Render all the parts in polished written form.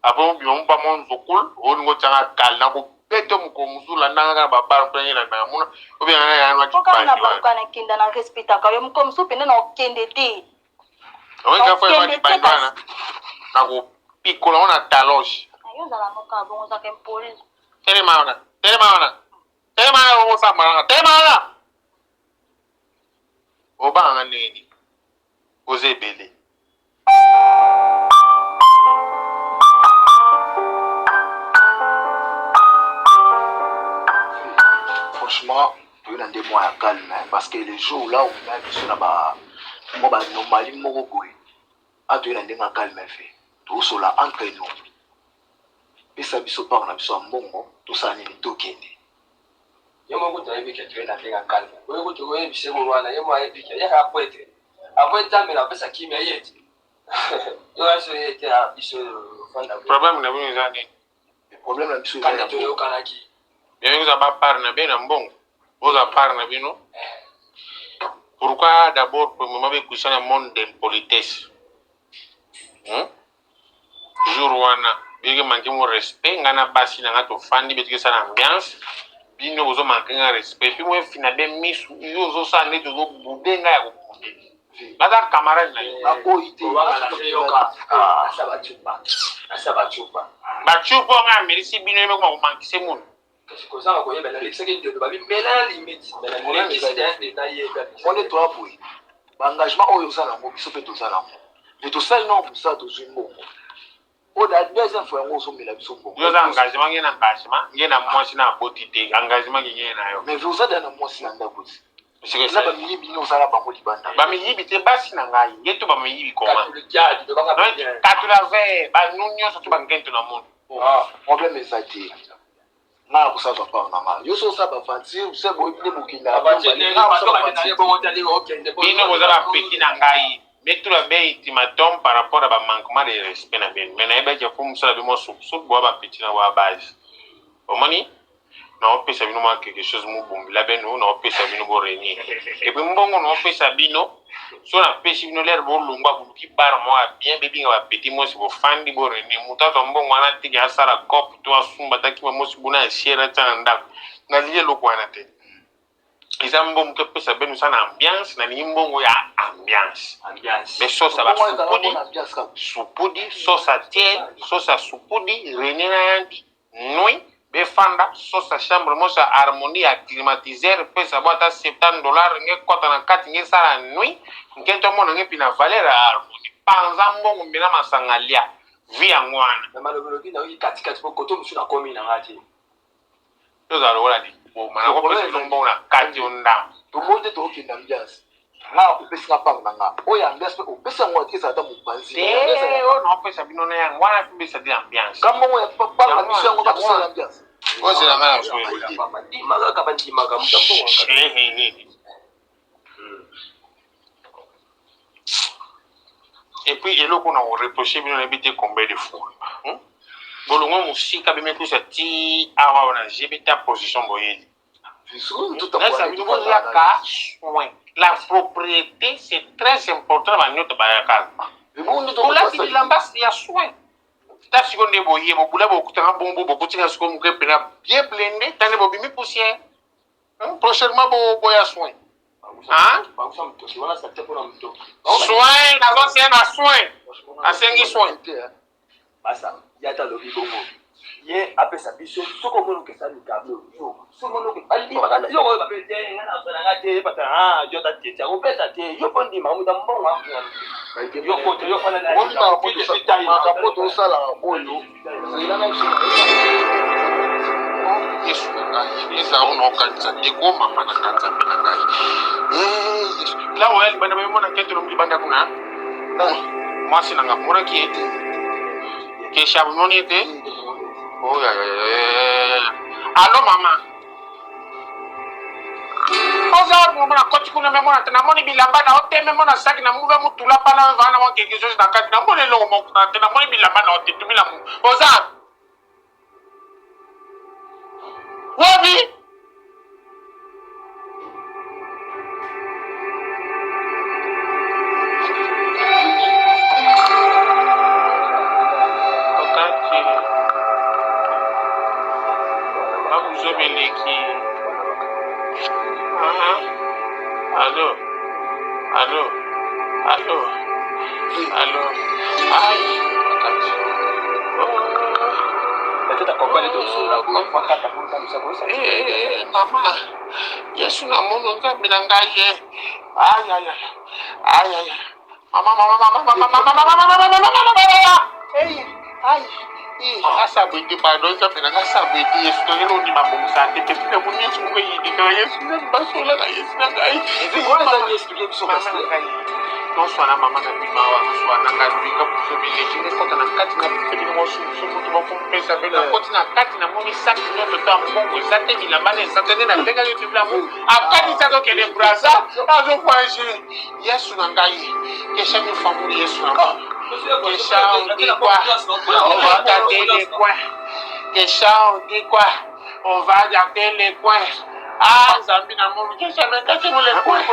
Après obima mopa mwa nzokul olingi otyanga kale na kobeta mokolo mosusu olandanga kaka babala mpe ngai landanga mona obengaka ngai yana Mpo kaka na baluka nakenda na respectaka yo mokolo mosusu mpenza na okende te. Oyoka fo yaba libandi wana na kopikola ngo na taloche. Yo ozala noka bongo ozalaka impoli. Telema wana, telema wana, telema wana okosamba nanga, telema wana. Obanga ndenge nini? Oza ebele. Franchement, toye na nde mwa ya calme parce que le jour là omema biso na ba mwa ba anomalie moko boye a toye na ndenge ya calme fe tosola entre nous pesa biso part na biso ya mbongo tosala nini tokende Ye moko kutu ayebi ke toye na ndenge ya calme. Oyo kutu oyebisa ye bongo wana ye moko ayebi ke ye kaka pretre. Après Nzambe na kopesa kimia ye te. Yo aso ye te ah biso fanda. Problème na bino eza nini? Problème na biso eza Kanda toyokanaki. Bino eza ba part na bino na mbongo. Boza part na bino. Pourquoi d'abord premièrement bekuisa na monde d'impolitesse? Hmm? Jour wana bino manque mo respect nga na basi na nga tofandi betiki esala ambiance bino bozo manque nga respect puis mo fina be misu yo ozosala neti ozo bude nga ya kobude naza camarade na yo Naboyi te. Asa bacupa asa bacupa bacupa nga amelisi bino ye moko makomankise munu kasi kozanga koyeba nalekisaki ndelo babi mela limite nalekisi nayeba Mone toa boye ba engagement oyo oza nango biso mpe toza nango mais tosali nao mosala tozwi mbongo oyo na deuxième fois yango ozomela biso mbongo yo oza engagement nge na engagement nge na mwasi na aboti te engagement nge nge na yo mais oza da na mwasi na ndako ti na bamiyibi nde oza na bango libanda bamiyibi te basi na ngai nge to bamiyibi koma katula ve banu nyonso to bangento na munu problème eza te nga na kosala part na nga yo so osala baventure se boyebi nde bokendaka bino boza bapeti na ngai betula be ultimatum par rapport à ba manquement de respect na bino mais nayebaki fo mosala bino mwa supusupu boa bapeti na boa base omoni naopesa bino mwa quelque chose mobombela bino naopesa bino bo réunir epuis mbongo naopesa bino so napesi bino lere bolongwa boluki bar moko ya bien bebinga bapeti mosi bofandi bo réunir moto azwa mbongo wana teke asala cop to asumba takima mosi buna ya siere atia na ndako nalingi eloko wana te eza mbongo topesa bino sa na ambiance nalingi mbongo ya ambiance mais sauce ya basupudi supudi sauce ya tiede sauce ya supudi réunir na yanti Nuit befanda sosa chambre moso ya harmonie ya climatiseur pesa bo ata 70 dollars nge kota na kati nge sala nuit nke nto mona nge pina valeur ya harmonie panza mbongo mela masanga lia vie yango wana. Na malobolobi nayoki katikati po koto mosusu nakomi na nga te. Tozala lokola liboma nakopesa bino mbongo na kati yo ndambo. Tomoni te tokokende ambiance nga opesi nga part na nga oyo ambiance pe opesi yango ati ezala ata mopanzi te oyo naopesa bino na yango wana tobesa te ambiance ka mbongo ya part na biso yango batosala ambiance ozela nga na bandimaka kaka bandimaka moto mbongo Et puis eloko na koreproche bino nayebi te combien de fois hmm? bolongo mosika bimekusa ti awa na gb ta position boyeli Bozwaka soin. La propriété, c'est très important na banyoto bayaka. Olati bilamba ya soin. Ta sikoyo nde boye bobula bokutanga bongo bokutinga sikoyo moke mpena bien blende tande bobimi poussière. Hmm, prochainement boya soin. Hein? Soin, nazosenga na soin. Asengi soin. Basa ye ata alobi bongo ye apesa biso soki omoni okesa likablo yo soki omoni bandimaka yo oyo bape te nga na na nga te pata ah yo ta te akopesa te yo mpo ndima moto mbongo yo koto yo fana na makambo tosala oyo zela na biso Yesu na ngai ezala ona okanisa te ko mama na ngai nzambe na ngai eh, la oya libanda bamemona nkento lomi libanda kuna mwasi na nga monaki ye te kesha bomoni ye te alo mama oza wapi mama nakoti kuna memona te namoni bilamba na yo te memona saki na muve mutula pana vana mwa quelque chose na kati namoni eloko moko te namoni bilamba na yo te tumila oza wapi Buzoba eleki. Ah, allo, allo, allo, allo. Ai, makati. Oh. Peut-être accompagné de solo akata kotambwisa koyesa. Eh, eh, eh, mama, Yesu na mono Nzambe na ngai ye. Ai, ai, ai. Ai, ai. Mama, mama, mama, mama, mama, mama, mama, mama, mama, mama, mama. Hey, ai. Asa bwete pardon nzambe na nga asa bwete yesu na ngai ondima bongisa te pe tina moni yesu moko eyindika yesu nzambe basolaka yesu na ngai mama na ngai noswana mama na bimawa noswana ngai luika buzoba eleki mekota na kati na biso bino mosusu moto bakompesa bino nakoti na kati namoni saki nyonso to ya mbongo eza te bilamba na eza te nde nabengaki tibila mo akanisi azokende braza azovoyage Yesu na ngai, kesha mi famuli Yesu na ngai. Kesha on dit quoi? On va garder les coins. Kesha on dit quoi? On va garder les coins. Ah, Nzambi na monu, kesha me kati mu les coins.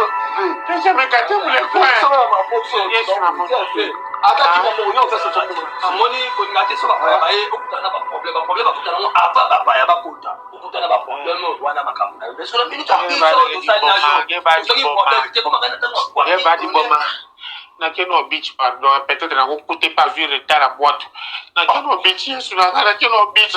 Kesha me kati mu les coins. Yesu na monu. Amoni kolinga te so bapaya baye okutana na baproblème, baproblème bakutana yango avant bapaya bakota, okutana baproblème wana makambo na yo mais solo minute biso tosali na yo soki problème te komaka na ntango ya boma nakende na beach, pardon, peut-être nakokute pa azwi retard ya bwato. Nakende na beach, Yesu na ngai, nakende na beach.